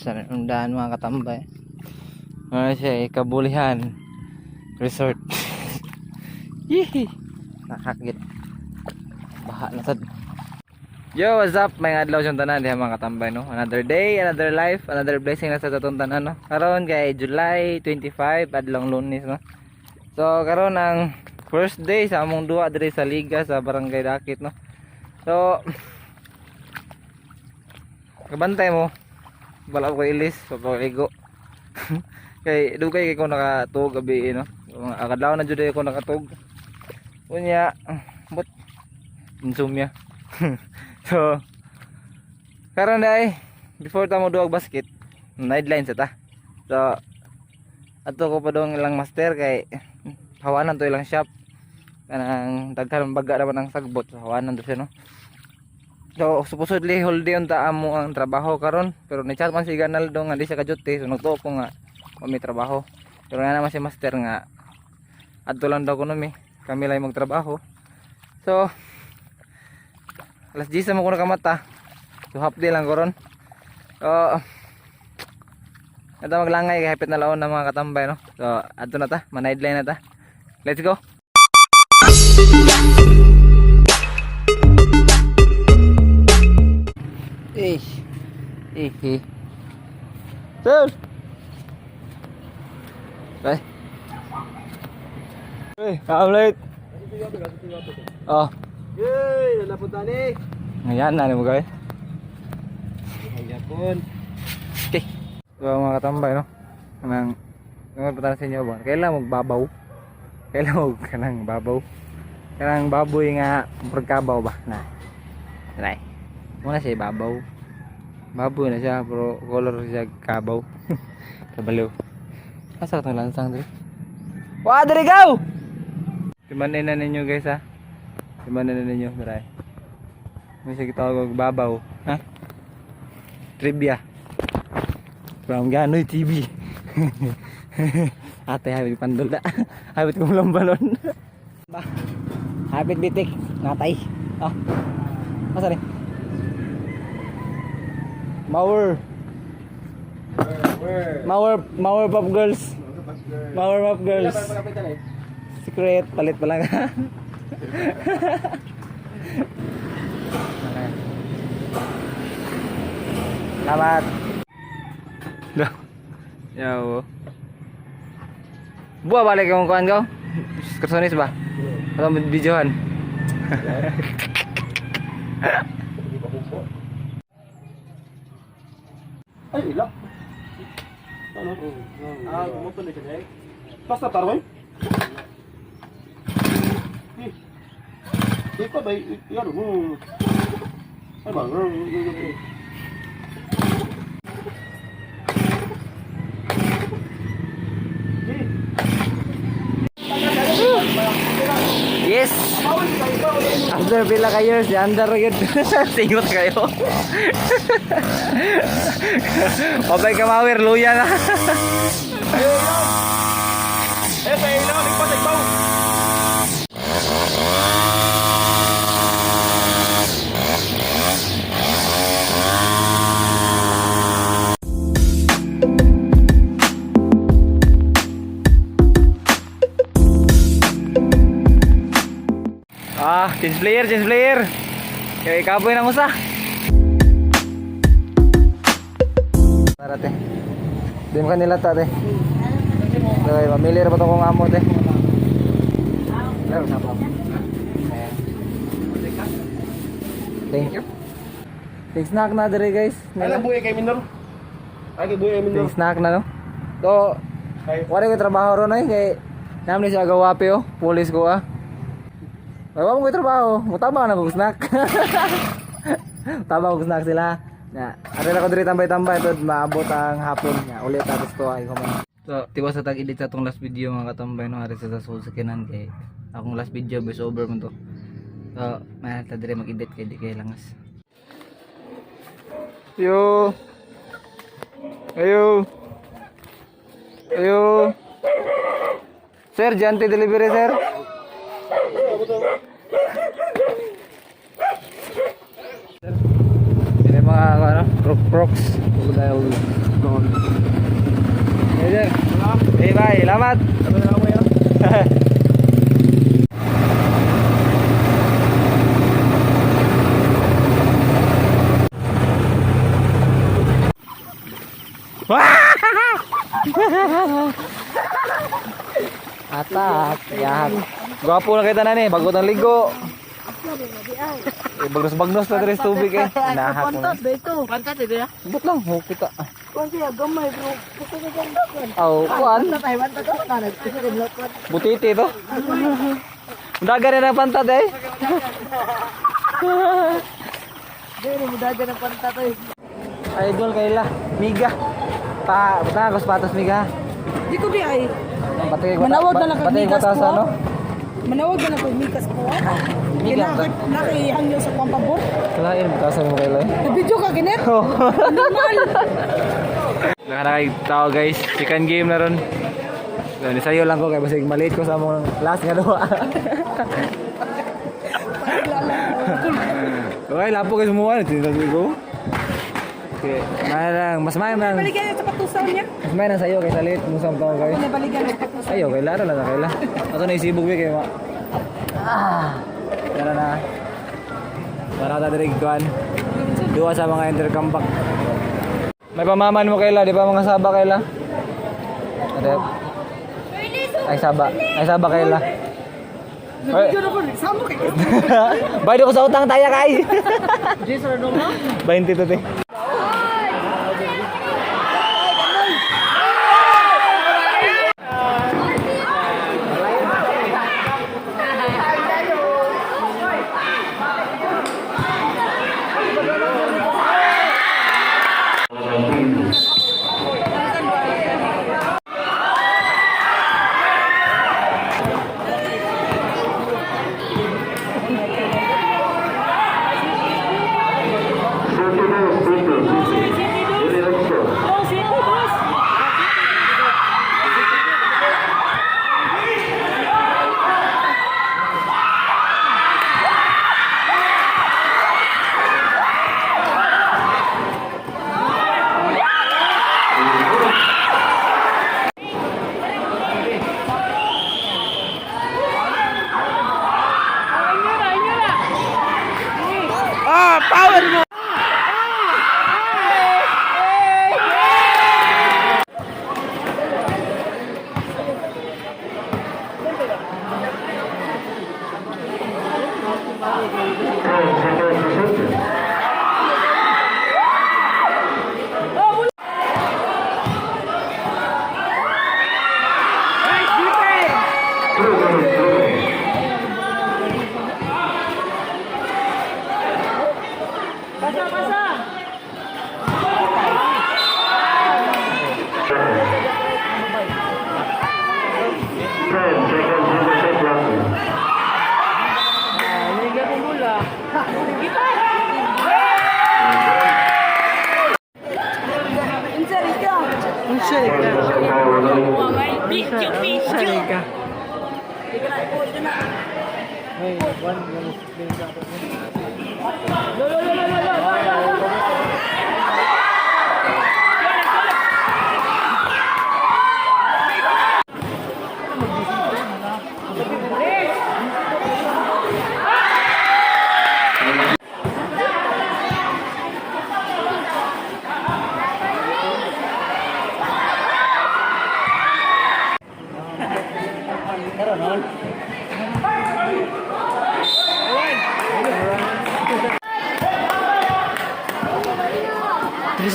Sa undahan, mga katambay. Ano siya eh, Kabulihan Resort. Yee! Nakakagit. Baha na sad. Yo, what's up? May adlaw siyang tanan diha, mga katambay, no. Another day, another life, another blessing na sa atong tanan, no. Karon kay July 25, adlong Lunes, no. So karon ang first day sa among duwa diri sa liga sa Barangay Dakit, no. So kabantay mo. Wala ko ilis, papaligo. Kay dugay kay ko nakatuog gabi, eh, no. Mga akadlaw na jud ko nakatuog. Unya, but insomnia. So karon dai before ta mo duwag basket, nideline sa ta. So adto ko pa dong ilang master kay hawanan to ilang shop. Kanang daghan baga naman ang sagbot, so hawanan to siya, no. So supposedly holiday unta amo ang trabaho karon, pero ni chat man si Ganaldo nga di siya ka-duty, so nagtuo ko nga wa may trabaho. Pero nga naman si master nga adto lang daw kuno mi, kami lang magtrabaho. So alas 10 na mo ko nakamata. So half day lang ko ron. So ito maglangay kay hapit na laon na, mga katambay, no. So adto na ta, manaidline na ta. Let's go. Eh. Eh, eh. Sir. Bye. Hey, I'm late. Oh, Yay! Nalapunta ni! ngayon na mo guys. Hayapon. Okay. So mga katambay, no. Kanang nang punta sa inyo ba? Kailan magbabaw? Kailan mag kanang babaw? Kanang baboy nga murag kabaw ba? Na. Try. Muna siya babaw. Baboy na siya pero color siya kabaw. Kabalo. Asa katong lansang diri? Wa diri gaw. Timanin na ninyo, guys, ha. Timanin na ninyo, try. May sige tawag og babaw, ha? Trivia. From Ganoy TV. Ate, habit pandol na. Habit kong lambalon. Ba. Habit bitik. Natay. Ah. Asa rin? Mower. Mower, Mower Pop Girls. Mower Pop Girls. Secret, palit pa lang. Salamat. Yaw. Buwa balik yung kuan ko. Kersonis ba? Atau videohan? Ay, ilak. Ano? Ah, gumoto na siya. Basta taroy? Eh. Ikaw ba? Yan mo. Ay ba? Yes. After pila ka years, under gyud. Singot kayo. Pabay ka mawer, luya na. Eh, sa ilaw, ligpas, igbaw. Ah, change player, change player. Kaya ikapoy ng usa. Tara, te. Di mo kanila ta, te. Okay, mamili ra ba to kong amo, te? Pero sa pa. Ayan. Thank you. Take snack na dire, guys. Ay, lang buhay kay Minor. Ay, kay buhay Minor. Take snack na, no. So, Ay, wala ko trabaho ron ay kay namin siya gawapi oh, pulis ko ah. Wala mo ko trabaho, mutama na kog snack. Tama kog snack sila. Na, ari na ko diri tambay-tambay tod maabot ang hapon nga ulit tapos to ay kuman. So, tiwas sa tag-edit sa atong last video, mga katambay, no, ari sa sa sakinan kay akong last video voice over man to. So, may ta diri mag-edit kay di kay langas. Yo. Ayo. Ayo. Sir, Jante delivery, sir. Sila mga ano, crocs. Crocodile gone. Hey, sir. Hey, bye. Salamat. Ano na ako yan? Atak, yahat. Gwapo na kita na ni, bago tang ligo. Eh, bagnos-bagnos na diri sa tubig eh. Nahak mo. Pantat ba ito? Pantat ito ya? But lang, ho kita. Kuan siya, gamay bro. Gusto ko kang kuan. Aw, kuan. Pantat ay, pantat ako na. Gusto ko lakad. Butiti to. Daga na ng pantat eh. Dili mo daga ng pantat ay. Idol kaila. Miga. Pa, bata ko sapatos miga. Di ko di ay. Patay ko. Manawag na lang kag Patay ko migas taas ko. ano? Manawag na lang kog mikas ko. Miga. Nakihangyo sa kuang pabor. Kalain batasan mo kaila eh. Nabidyo ka ginit. Normal. Nakanakay tao guys, second game na ron. So, nisayo lang ko kay basig maliit ko sa among last nga duha. Okay, lapo kay sumuha tinatawag ko. Okay, may lang, mas may lang. Baligyan yung sapatusaw niya. Mas may lang sayo kay salit mo sa tao guys. Ano baligyan yung sapatusaw? Ayo, kay laro lang na kay la. Ato na isibog kay ma. Ah. Tara na. Para ta diri kuan. Duha sa mga intercomeback. May pamaman mo kaila, di ba mga saba kaila? Ate. Ay saba. Ay saba kaila. Nabidyo na ko. Samo kay. Bayad ko sa utang taya kay. Jason Rodoma. 20 to te.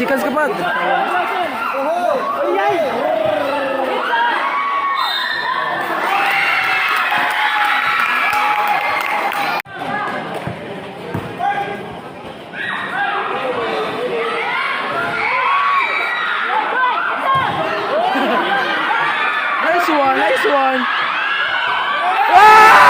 Seconds ka pa. Nice one, nice one. Ah!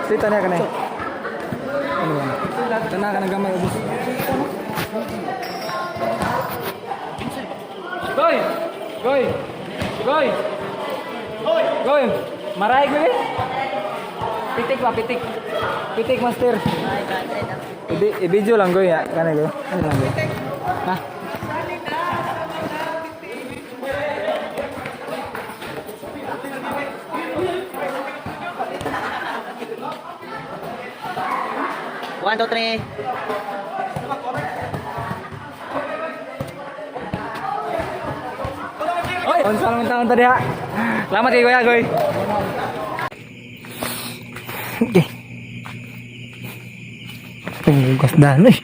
Sita na ka na. Ano ba? Tana ka na gamay ubos. Goy! Goy! Goy! Goy! Maray goy! Pitik ba pitik? Pitik, master. I-video lang goy ya. Kana goy. Ano lang goy? Ha? One, two, three. Oy, unsa naman taon ta diha? Salamat kay Kuya Goy. Okay. Punggas dahil eh.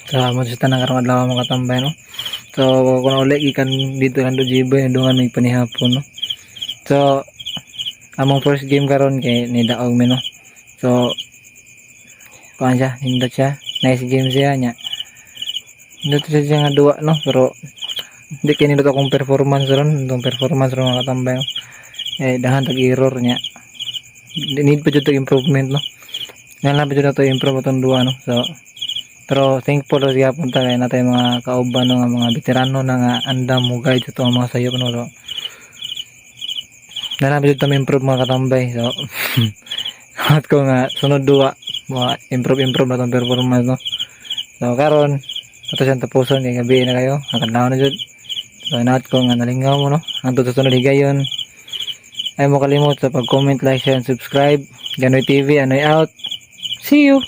Salamat sa tanang karong adlaw, mga katambay, no. So kung uli gikan dito lang do GB dungan may panihapon, no. So among first game karon kay ni daog mi, no. So kuan siya, nindot siya. Nice game siya nya. Nindot siya nga duwa, no, pero hindi kay nindot akong performance ron, itong performance ron, mga katambay, no. Eh dahan tag error niya. Need pa jud to improvement, no. Ngayon lang pa jud na to improve atong duwa, no. So pero thankful ra gyapon ta kay natay mga kauban, no, nga mga veterano na nga andam mo guide sa atong mga sayop, no. So na jud ta improve, mga katambay. So at ko nga sunod duwa mga improve improve na atong performance, no. So karon ato siyang tapuson kay gabi na kayo, nakadlaw na jud. So naat ko nga nalingaw mo, no. Hangtod sa sunod higayon. Ay mo kalimot sa pag-comment, like, share, and subscribe. Ganoy TV, Anoy out. See you!